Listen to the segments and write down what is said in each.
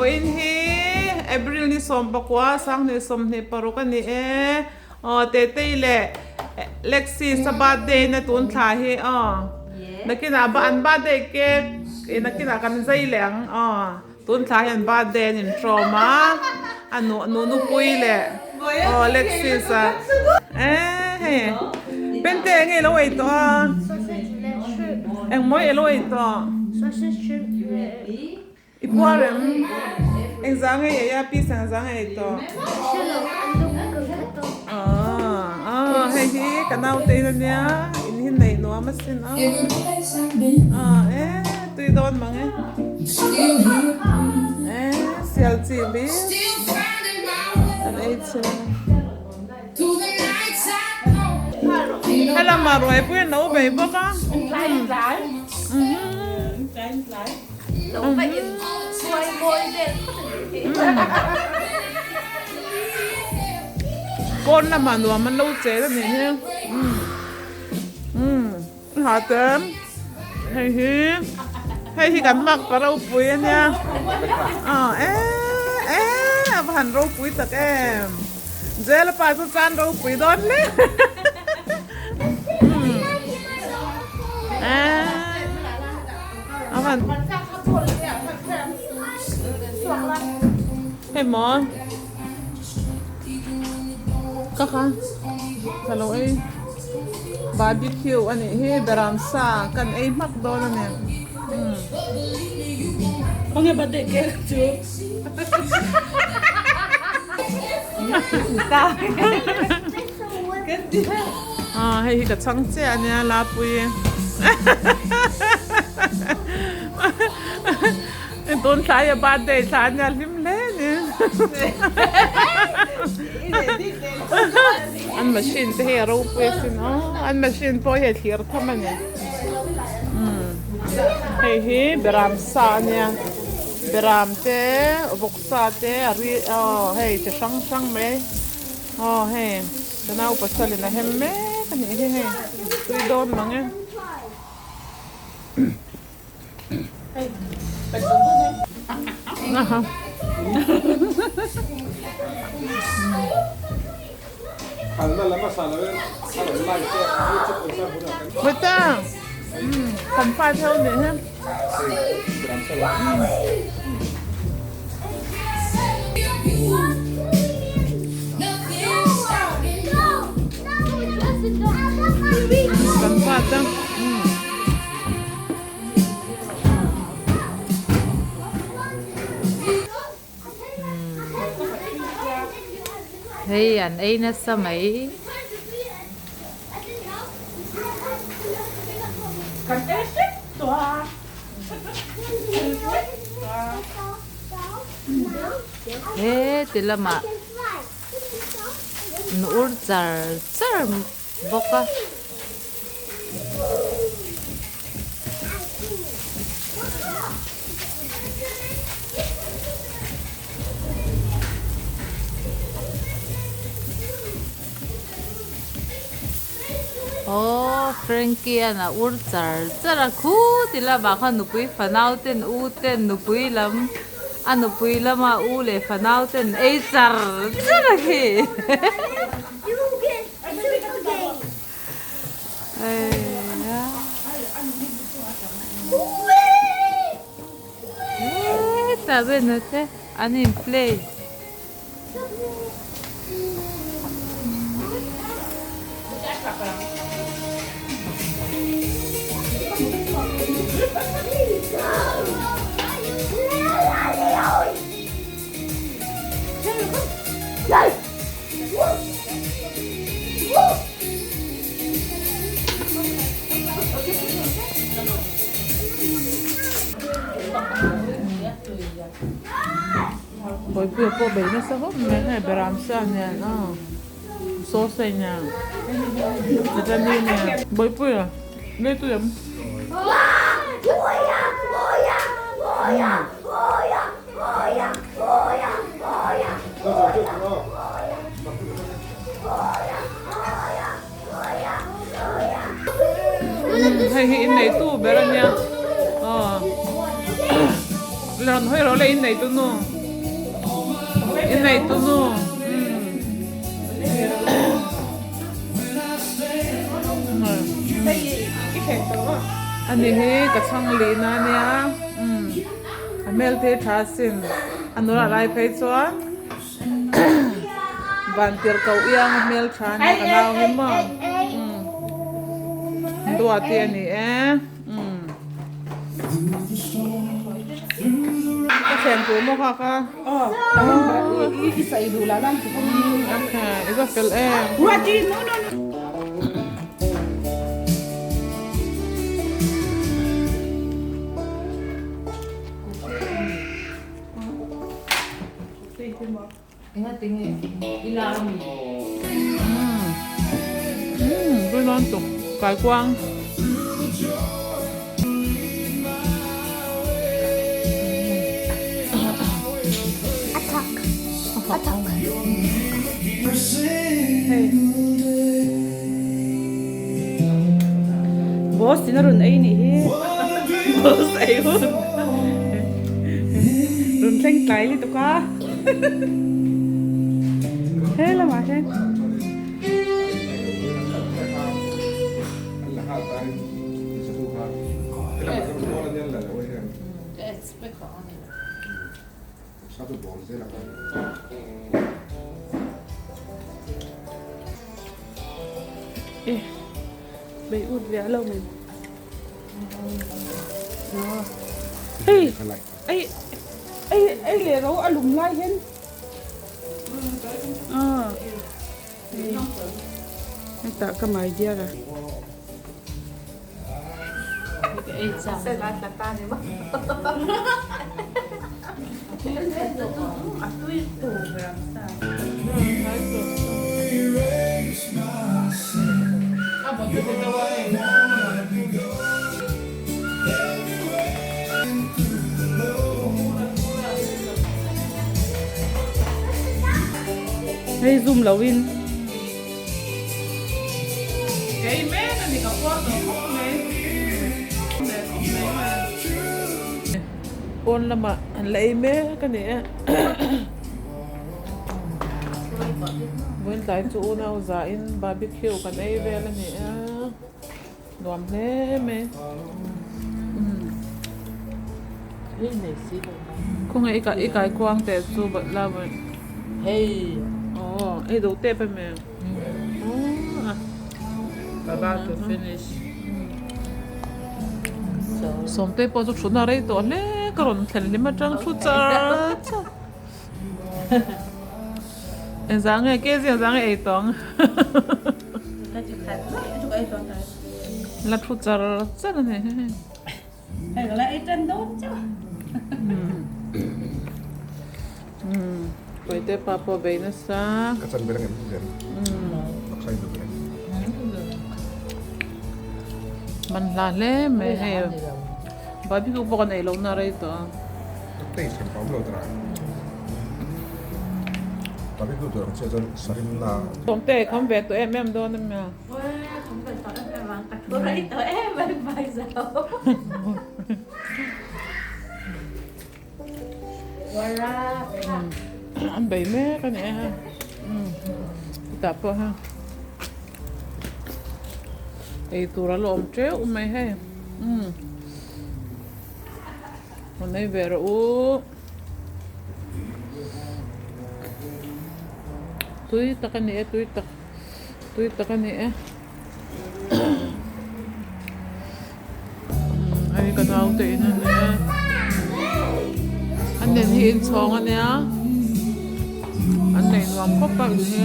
Vawiin hi April ni 19 2026 a ni e. Aw Tetei leh Lexis a birthday na tun thla hi aw. Nakinah an birthday cake nakinah kan zai leh ang aw. Tun thla hian birthday an intrawm a, a nu nu nupui leh aw Alexis a eh hei Pente eng nge i lo ei tawh a? Engmaw i lo ei tawh? I puar em? Engzah nge i ei a? Pizza engzah nge i ei tawh? Aw hei hi ka naute in ania in hi neih nuam asin a aw eh tui dawn mang e eh sial chi bi an ei chhin helama ruai pui an lo bei bawk a. Pawn lamah nuam an lo chel a nih hi umm ha te hei hi hei hi kan mak pa ropui a nia aw eh eh a va han ropui tak em Jela pa chu chan ropui dawn hle a van hei maw ka kha ka lo ei barbecue a nih hi beram sa kan ei hmak dawn a ni Khawnge birthday cake chu Hei hi ka chhang chiah a nia Lapui tun thlai a birthday thla a nia hlim hle a ni an machine te hei a ropui asin aw an machine pawh hi a thlir tham a ni hei hi beram sa a nia beram te vawksa te a ri aw hei chi hrang hrang mai aw hei ka nau pasal in a hem mek a nih hi hei tui dawn mang e. Bata kan fa theu nih hi. Kan fa ta. Hei an ei nasa mai. He ti lamah an ur char char bawk a. Aww Frankie an a ur char char a khu ti lamah khan nupui fanau ten u ten nupui lam a nupui lama u leh fanau ten ei char char a khi. Hetah vel ah te an in play. Bawipuia pawh bei nasa khawp mai hei beram sa nen aw sausage nen chutani nen Bawipuia lei tui em. Hei hi inneitu ber a nia aw. Rawn hawi rawh le innei tu nu. Innei tu nu. Ani hi ka chhang lihna ania. A hmel te tha sin. A nula lai phei chuan van tirh koh iang a hmel tha ania ka nau hi maw. Duati a ni e. Ka thlen tur maw kha kha. I va fel em. Kaikuang. Boss in a rawn ei nih hi. Boss ei hun. Rawn thleng tlai lutuk a. He lamah hian. Bei ut ve lo mai. Hei ei ei ei leh ro a lum lai hian hetah ka mai diar a. Hei zoom lo in. Kei mek a ni ka puar tawh khawp mai. Pawn lamah an la ei mek a ni e. Vawiin tlai chu unau zahin barbecue kan ei vel a ni a, nuam hle mai. Khawnge i kaikuang teh chu la vawi. Aw ei duh tep em em. About to finish. Sawmte pawh chu thutna rei tawh hle ka rawn thlen hlim atang thu char char. Engzah nge ke zia zang ei tawng. La thu char char a ni. Puite pa pawh bei nasa. Ka chan ber ang em zen. Ka khai ber. Man hla hle mai hei. Barbecue pawh kan ei lo na rei tawh a. Taste kan pawm lo tara. Barbecue tur ang chiah chuan sarin na. Sawmte ei kham ve tawh em em dawn a mia. An bei mek a ni e chutah pawh hian ei tur a la awm teuh mai hei rawn ei ve rawh u tui tak a ni e tui tak tui tak a ni e. Hei ka naute in a nia an nen hi inchhawng a nia an nei nuam khawp a in hi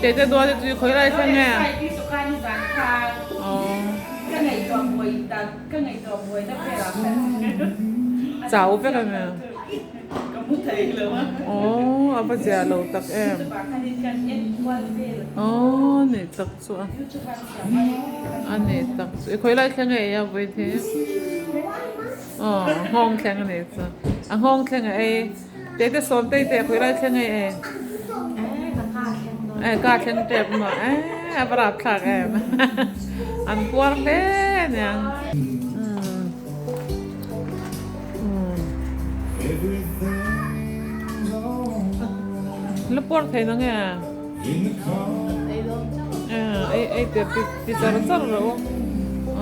Tete duat hi chu khawi lai thleng nge Chau vek a nia. Aww a va zia lo tak em. Aww ni tak chu a. A ni tak chu. I khawi lai thleng a ei a vawi hi. Aww nghawng thleng a ni chu. A nghawng thleng a ei. Tete sawm tei teh khawi lai thleng a ei. Ka thleng tep maw. a va rapthlak em an puar hle aniang. La puar thei na nge? Ei ei te ti char char rawh u.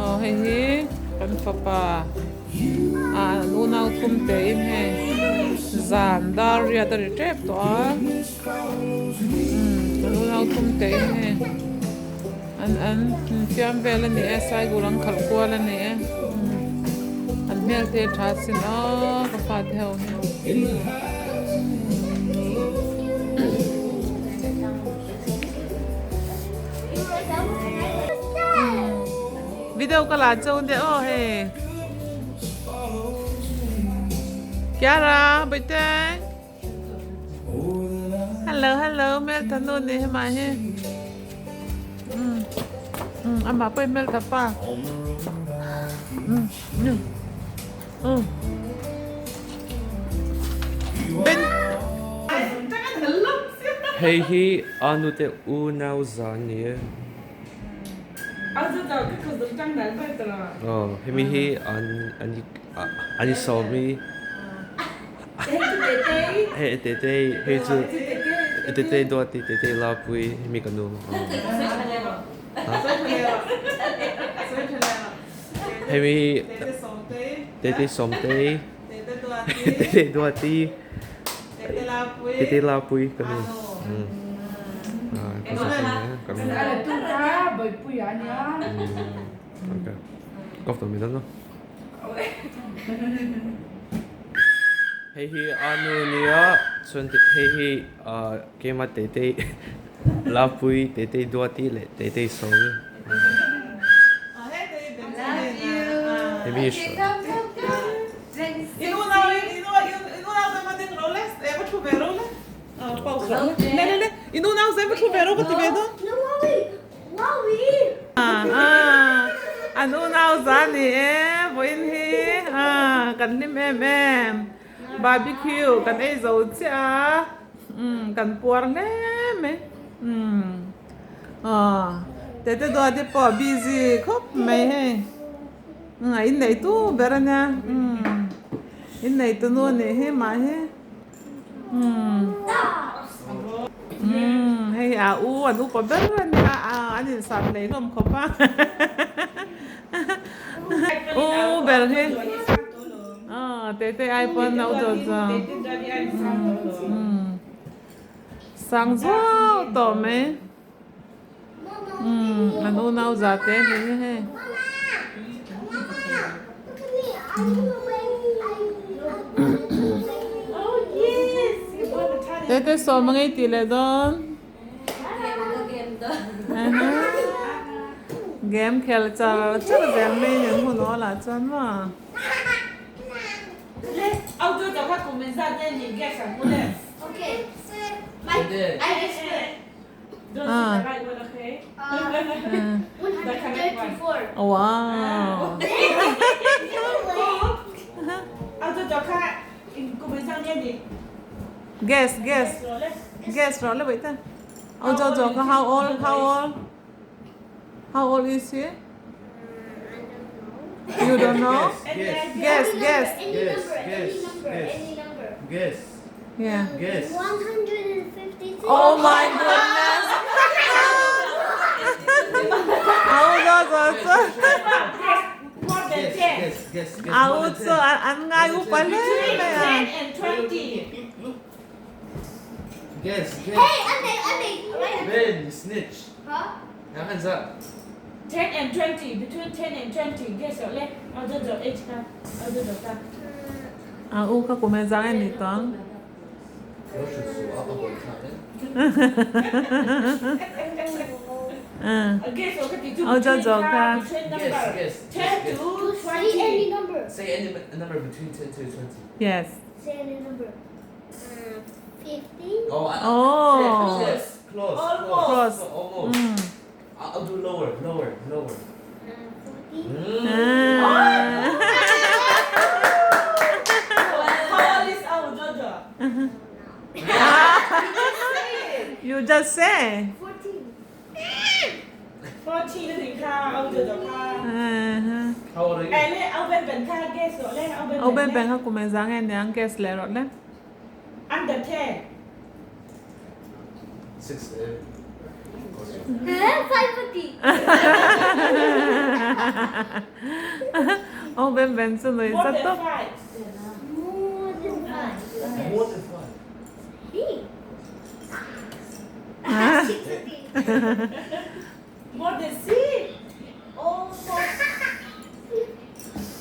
Aw hei hi kan fapa a an unau thum te in hei zan dar riat a ri tep tawh a. An unau thum te in hei an an infiam vel a ni e cycle an khalh kual a ni e an hmel te a tha sin aw ka fate ho hi. Video ka la chau nia aw hei Kiara bawihte. Hello hello hmel tha nu ni hema hi um amah pawh hi hmel tha pa um Ben Hei hi a nute unau zan ni e. Aw hemi hi an an i sawm i. Hei Tetei hei chu Tetei Duati Tetei Lapui hemi ka nu hemi Tetei Sawmtei Tetei Duati Tetei Lapui ka nu Hei hi a nu nia chuan hei hi ah keimah Tetei Lapui Tetei Duati leh Tetei Sawmi hemi hi An unau za ni e vawiin hi kan hlim em em barbecue kan ei zo chiah a kan puar hle mai tete duat te pawh a busy khawp mai hei a inneitu ber a nia inneitu nu a nih hi mah hi. Umm hei a u an upa ber a nia a an insat leh hlawm khawp a u ber hi aw tete ai pawn a u dawt zawng umm sang zuau tawh mai umm an unau za te a ni hi hei. Tete sawm a ngei tih leh dawn game khel char char zel mai in hun awl ah chuan maw. Wow. Guess, guess. Guess rawh le bawih te. Au jo jo kha how old, how old? How old is he? You don't know? Guess, guess. Guess, guess, guess. Guess. Yeah. Guess. 156. Oh my goodness. Au jo jo chu. Guess, guess, guess, guess. Au chu an ngai upa hle mai a. Guess, guess. Hey, Andy, Andy, right? Ben, you snitch. Huh? Yang hands up. 10 and 20, between 10 and 20, guess your left. I'll do the age ka. I'll do the ka. A u ka kum e zang em ni tawng. Au jo jo ka. Guess, guess. 10 to Say any 20. number. Say any number between 10 to 20. Yes. Say any number. 50. Oh, I, Oh. Close, close, Almost. Close. Almost. I'll do lower, lower, lower. 40. How old is our Jojo? You just say. 14. Au Ben Ben kha kum engzah nge niang guess leh rawh le. Au Ben Ben chu nui zat tawp. More than six. Oh, four.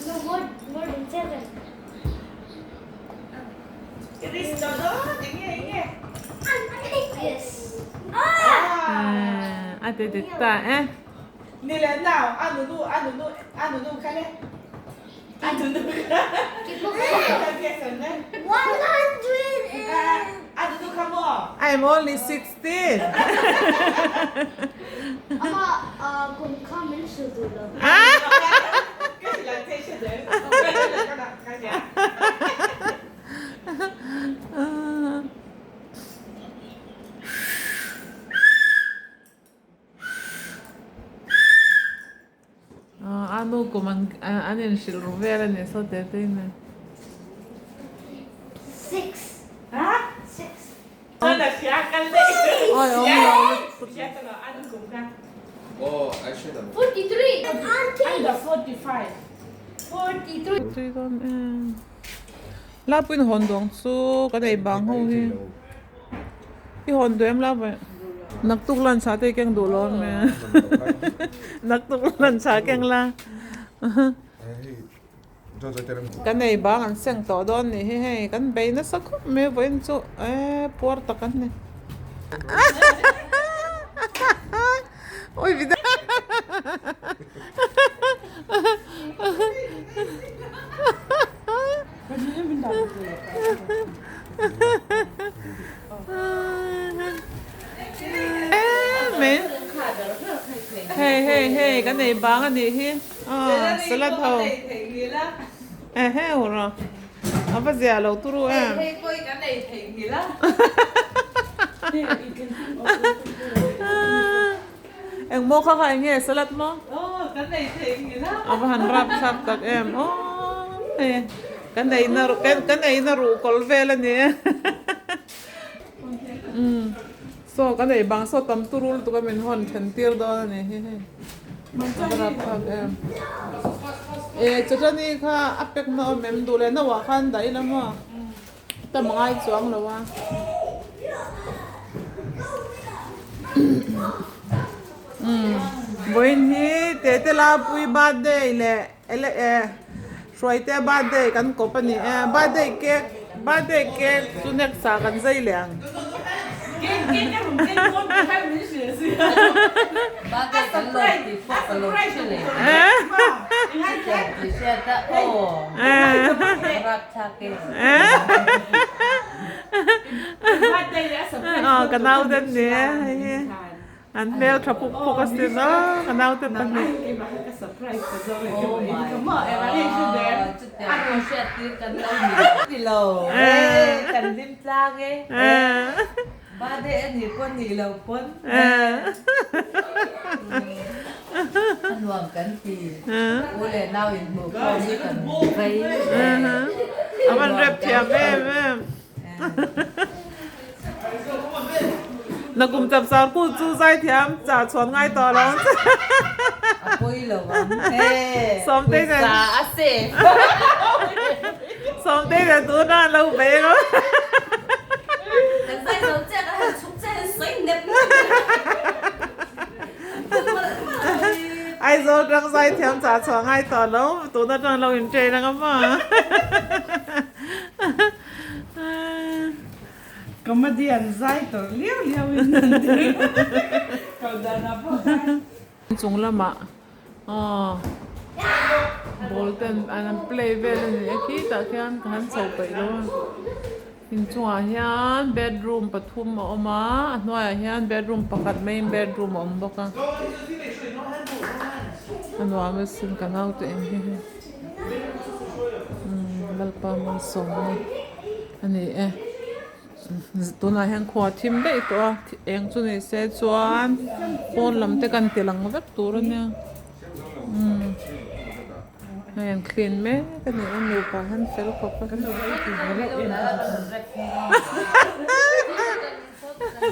No, more, more than seven. It is no, no. Enge, enge. Yes. Ah! A ti dik ta e. Ni le now, anu nu, anu nu, anu nu kha le. Anu nu kha. 100 and... Anu nu kha mo. I'm only 16. Ama kum kha min su du lo. A nu kum an an inhrilh ru vel a ni saw te te in a. Six. Six. Awi awm lo lutuk. 43. Auntie. 45. 43. Tui dawn em. Lapuiin hawn duang chu kan ei bang ho hi. I hawn duh em Lapui? Naktuk lunch ah te i keng duh lo em? Naktuk lunch ah keng la. Kan ei bang an seng tawh dawn nih hi hei kan bei nasa khawp mai vawiin chu eee puar tak an ni. Oi vida. Hei hei hei kan ei bang a nih hi aw salad ho eheu rawh a va zia lo turu em. Eng maw kha kha eng nge salad maw? A va han rap thlak tak em aw hei kan ei na kan ei na ruh kawl vel a ni e umm saw kan ei bang saw tam turul tuk a min hawn then tir dawn a ni hi hei a va rap thlak em e chutani kha a pek na awm em duh leh nauah khan dah ila maw Tam ngai chuang lo a. Umm vawiin hi Tete Lapui birthday leh ele eh Hruaite birthday kan kawp a ni e birthday cake birthday cake chu next ah kan zai leh ang. Aw ka naute an ni e hei hi an hmel tha puk puk a sin aw ka naute pahnih. A van rep thiam em em. Nakum chap sar ku chu zai thiam chah chhuan ngai tawh lo ang che. Sawmtei nen Sawmtei nen tuna an lo bei emaw. Aizawl tang zai thiam chah chhuah ngai tawh lo tuna tang lo in train anga maw. Comedian zai tawrh liau liau in an ti. Ko dan ah pawh khan. Chung lamah aw ball ten an play vel a ni a khitah khian ka han chho peih lo a inchungah hian bedroom pathum a awm a a hnuaiah hian bedroom pakhat main bedroom a awm bawk a a nuam asin ka naute eng hi hei umm Lalpa malsawmna a ni e. Tunah hian khua thim daih tawh a eng chu ni se chuan pawn lam te kan ti lang vek tur a nia umm. Hei an clean mek a ni a nupa hian fel khawp a.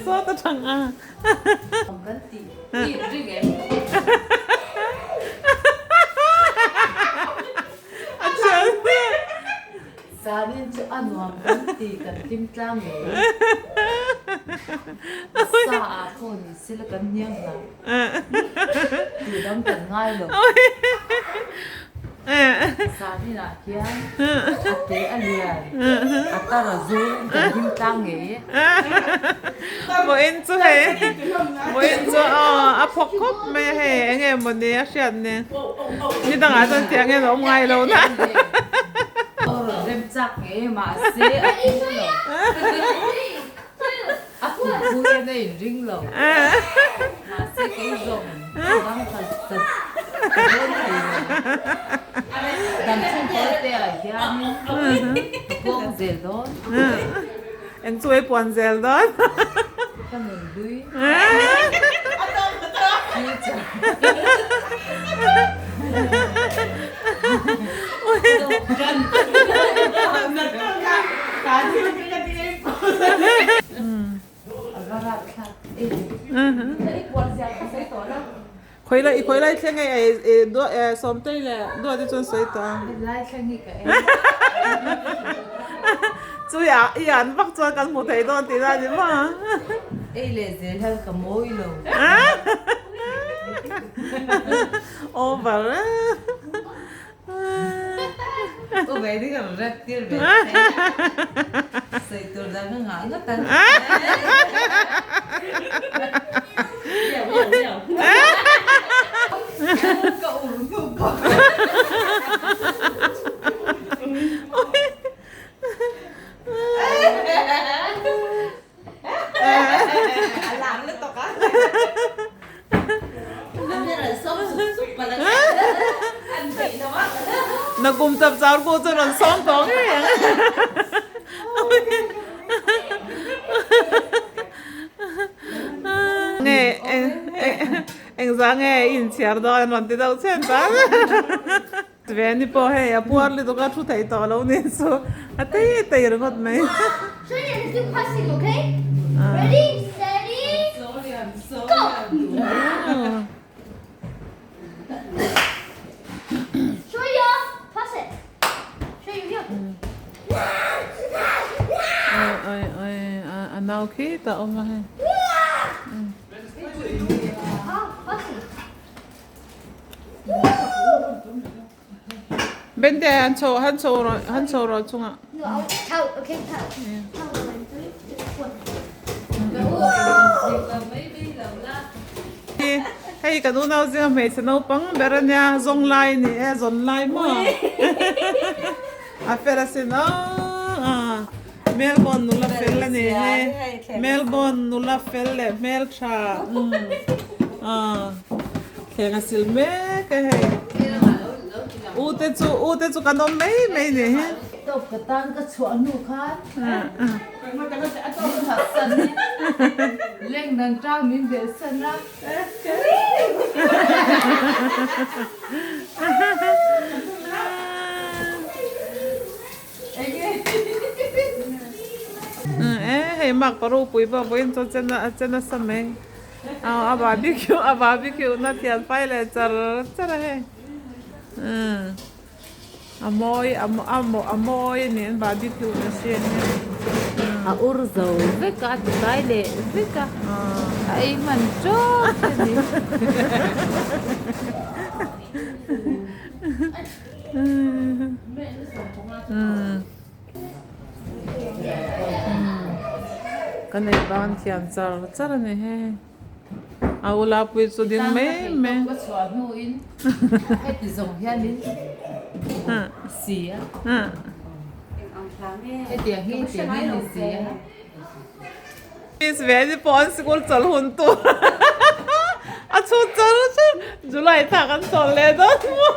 Sawt atang a. A thian. Zanin chu a nuam kan ti kan hlim tlang ngei. Sa ah pawh ni sila kan hniang hna. Tih dang kan ngai lo. Zanin ah hian a te a lian a tar a zu kan hlim tlang ngei e. Vawiin chu hei vawiin chu aw a phawk khawp mai a hei eng nge mawni a hriat ni ni dangah chuan tiang hian a awm ngai lo na. Aw rawn rem chak ngei e mahse a phu lo. A phu phu hian a inring lo. Mahse kei zawng dang ka ka dawn thei lo. Dam chhung kawl te ah hianin ka puang zel dawn. Eng chu ei puan zel dawn. Ka nun hlui. Future. Khawi lai khawi lai thleng ei ei duah eh sawmtei leh duah te chuan sawi tawh a. Lai thleng hi ka ei. Chu i ah i an vak chuan kan hmu thei dawn tih na ni maw. Ei leh zel hian ka mawi lo. Over. U ve ni ka rep tir ve sawi tur dang ka ngah ngawt ang. Ka ur hnu pawh. Na kum chap char ko chu rawn sawm tawh ngei ang. Nge engzah nge i inchhiar dawn an rawn ti deuh chhen tan. Ve ni pawh hei a puar lutuk a thu thei tawh lo ni chu a tei tei ringawt mai. Oi oi a nau khi ta awm a hei. Bente han chho han chho rawh han chho rawh chungah. Hei kan unau zinga hmeichhe naupang ber a nia zawng lai a ni e zawn lai maw a fel asin aw Melbourne nula fel a ni he Melbourne nula fel leh hmeltha thleng a sil mek a hei u te chu u te chu kan awm mai mai ni he. Tawp ka tan ka chhuah hnu khan min that san in leng dan tang min belh san a. Hei mak pa ropui pawh vawiin chuan chen a chen nasa mai a barbecue a barbecue na thian fai leh char char a hei a mawi a a mawi a ni an barbecue na si a ni a ur zo vek a a ti kai leh vek a a ei hman tawp a ni. Ka nei ban thiam char char a ni hei a ula pui chu ding mai mai. Ka chhuah hnuin heti zawng hianin si a hetiang hi tiang hian ni si a. Miss ve ni pawh an sikul chawlh hun tur a chhut char char July thla kan chawlh leh dawn maw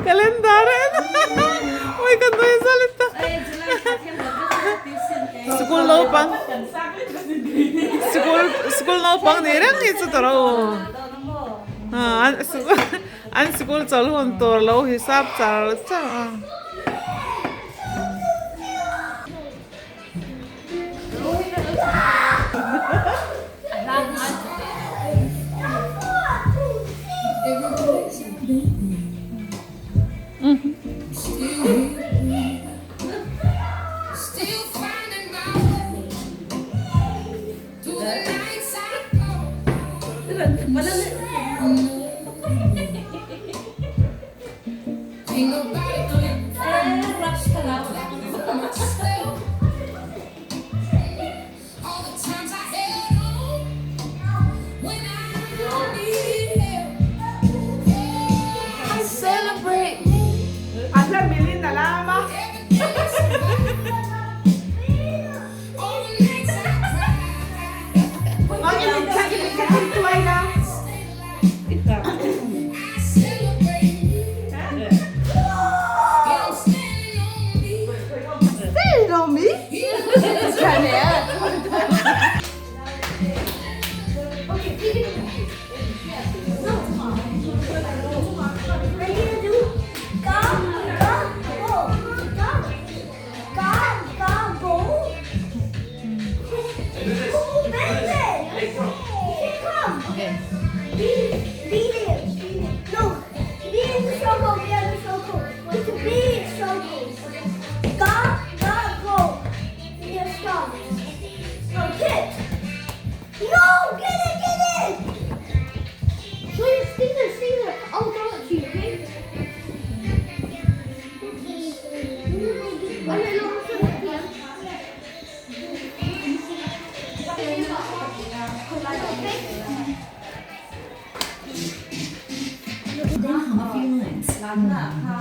calendar en ui ka nui zal i tak sikul naupang sikul sikul naupang ni reng hi chu tawrh a u. An sikul an sikul chawlh hun tur lo hisap char char a. A hla milin a lam a.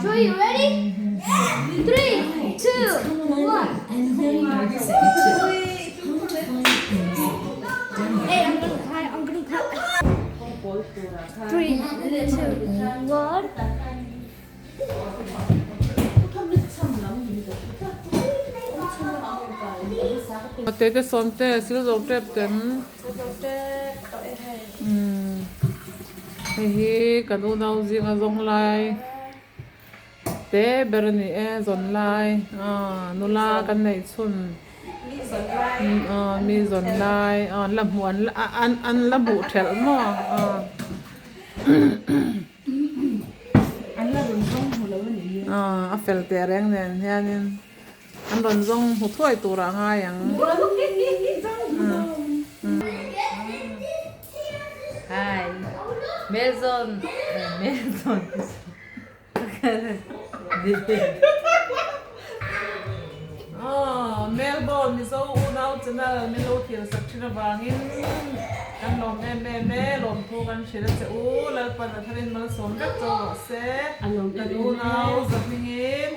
Sure, you ready? 3, 2, 1. Hey, I'm gonna cry. I'm gonna cry. 3, 2, 1. Tete sawmte sil zo tep tem. Hei hi kan unau zinga zawng lai te ber a ni e zawn lai nula kan neih chhun mi zawn lai an la hmuh an la hmuh thelh maw. A fel teh reng nen hianin an rawn zawng hmu thuai turah a ngai ang. Hi Melzawn Melzawn Melbourne Mizo unau channel min lo thil sak thin avangin kan lawm em em e, lawmthu kan hrilh a che u, Lalpan a tharin malsawm vek chauh rawh se, kan unau zahmingin.